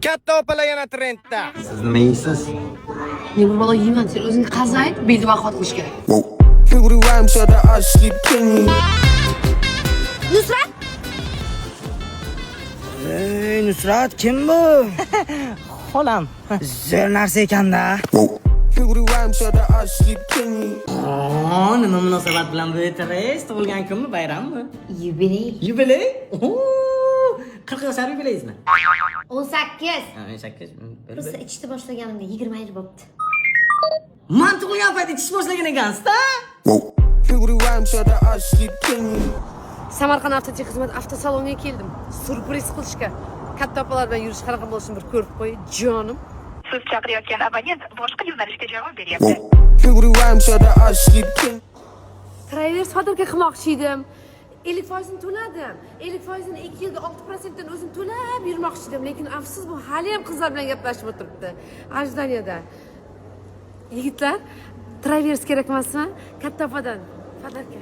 Katta opalar yana trendda. Siz nima yeysiz? Ne bir balo yeyman, sen o'zing qazi ayt, belni ovqat qilish kerak. Nusrat. Ey, Nusrat, kim bu? Xolam. Zo'r narsa ekanda. Oo, nima munosabat bilan bu aytariz? Tug'ilgan kunmi, bayrammi? Yubiley. Yubiley? Oo, 40 yoshar yubileyizmi? 18. Ha, 18. Просто ichishni boshlaganimga 20 yil bo'libdi. Man tug'ilgan payt ichish boshlagan ekansiz-da? Samarqand avtotexxizmat avtosaloniga keldim. Syurpriz qilishga. Katta opalar bilan yurish qanaqa bo'lishini bir ko'rib qo'y, jonim. Siz chaqirayotgan abonent boshqa yo'nalishga javob beryapti. Travers подарка qilmoqchi edim. 50 foizini to'ladim. 50 foizini 2 yilga 6 protsentdan o'zim to'lab yurmoqchi edim, lekin afsus, bu hali ham qizlar bilan gaplashib o'tiribdi. Ожидания da. Yigitlar, Travers kerak emasmi? Katta opadan подарка.